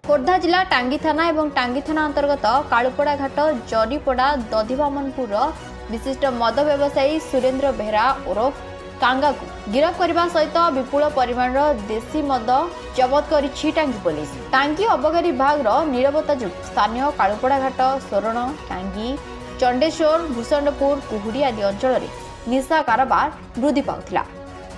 ଖୋର୍ଦ୍ଧା ଜିଲ୍ଲା ଟାଙ୍ଗୀ ଥାନା ଏବଂ ଟାଙ୍ଗୀ ଥାନା ଅନ୍ତର୍ଗତ କାଳୁପଡ଼ା ଘାଟ ଜରିପଡ଼ା ଦଧିବାମନପୁରର ବିଶିଷ୍ଟ ମଦ ବ୍ୟବସାୟୀ ସୁରେନ୍ଦ୍ର ବେହେରା ଓରଫ କାଙ୍ଗାକୁ ଗିରଫ କରିବା ସହିତ ବିପୁଳ ପରିମାଣର ଦେଶୀ ମଦ ଜବତ କରିଛି ଟାଙ୍ଗୀ ପୋଲିସ। ଟାଙ୍ଗୀ ଅବକାରୀ ବିଭାଗର ନିରବତା ଯୋଗୁଁ ସ୍ଥାନୀୟ କାଳୁପଡ଼ା ଘାଟ, ସୋରଣ, ଟାଙ୍ଗୀ, ଚଣ୍ଡେଶ୍ୱର, ଭୂଷଣ୍ଡପୁର, କୁହୁଡ଼ି ଆଦି ଅଞ୍ଚଳରେ ନିଶା କାରବାର ବୃଦ୍ଧି ପାଉଥିଲା।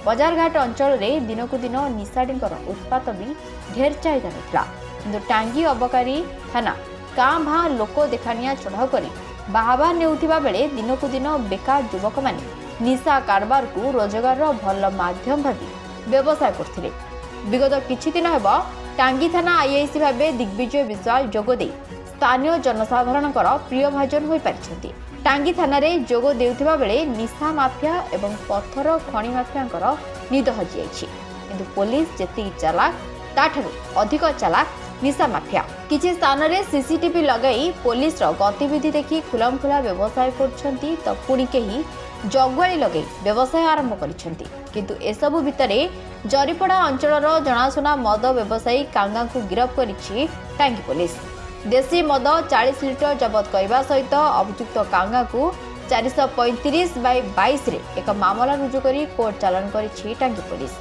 ବଜାରଘାଟ ଅଞ୍ଚଳରେ ଦିନକୁ ଦିନ ନିଶାଡିଙ୍କର ଉତ୍ପାତ ବି ଢେର ଚାହିଦା ରହିଥିଲା। କିନ୍ତୁ ଟାଙ୍ଗୀ ଅବକାରୀ ଥାନା କାଁ ଭାଁ ଲୋକ ଦେଖାଣିଆ ଚଢ଼ାଉ କରି ବାହାବା ନେଉଥିବା ବେଳେ ଦିନକୁ ଦିନ ବେକାର ଯୁବକମାନେ ନିଶା କାରବାରକୁ ରୋଜଗାରର ଭଲ ମାଧ୍ୟମ ଭାବି ବ୍ୟବସାୟ କରୁଥିଲେ। ବିଗତ କିଛି ଦିନ ହେବ ଟାଙ୍ଗୀ ଥାନା ଆଇଆଇସି ଭାବେ ଦିଗ୍ବିଜୟ ବିଶ୍ୱାଳ ଯୋଗ ଦେଇ ସ୍ଥାନୀୟ ଜନସାଧାରଣଙ୍କର ପ୍ରିୟଭାଜନ ହୋଇପାରିଛନ୍ତି। ଟାଙ୍ଗୀ ଥାନାରେ ଯୋଗ ଦେଉଥିବା ବେଳେ ନିଶା ମାଫିଆ ଏବଂ ପଥର ଖଣି ମାଫିଆଙ୍କର ନିଦ ହଜିଯାଇଛି। କିନ୍ତୁ ପୋଲିସ ଯେତିକି ଚାଲାକ, ତାଠାରୁ ଅଧିକ ଚାଲାକ ନିଶା ମାଫିଆ। କିଛି ସ୍ଥାନରେ ସିସିଟିଭି ଲଗାଇ ପୋଲିସର ଗତିବିଧି ଦେଖି ଖୁଲମଖୁଲା ବ୍ୟବସାୟ କରୁଛନ୍ତି ତ ପୁଣି କେହି ଜଗୁଆଳି ଲଗାଇ ବ୍ୟବସାୟ ଆରମ୍ଭ କରିଛନ୍ତି। କିନ୍ତୁ ଏସବୁ ଭିତରେ ଜରିପଡ଼ା ଅଞ୍ଚଳର ଜଣାଶୁଣା ମଦ ବ୍ୟବସାୟୀ କାଙ୍ଗାଙ୍କୁ ଗିରଫ କରିଛି ଟାଙ୍ଗୀ ପୋଲିସ। ଦେଶୀ ମଦ 40 ଲିଟର ଜବତ କରିବା ସହିତ ଅଭିଯୁକ୍ତ କାଙ୍ଗାକୁ 435/22ରେ ଏକ ମାମଲା ରୁଜୁ କରି କୋର୍ଟ ଚାଲାଣ କରିଛି ଟାଙ୍ଗୀ ପୋଲିସ।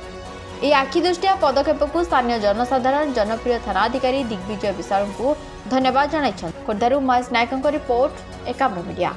ଏହି ଆଖିଦୃଷ୍ଟିଆ ପଦକ୍ଷେପକୁ ସ୍ଥାନୀୟ ଜନସାଧାରଣ ଜନପ୍ରିୟ ଥାନାଧିକାରୀ ଦିଗ୍ବିଜୟ ବିଶ୍ୱାଳଙ୍କୁ ଧନ୍ୟବାଦ ଜଣାଇଛନ୍ତି। ଖୋର୍ଦ୍ଧାରୁ ମହେଶ ନାୟକଙ୍କ ରିପୋର୍ଟ, ଏକାମ୍ର ମିଡିଆ।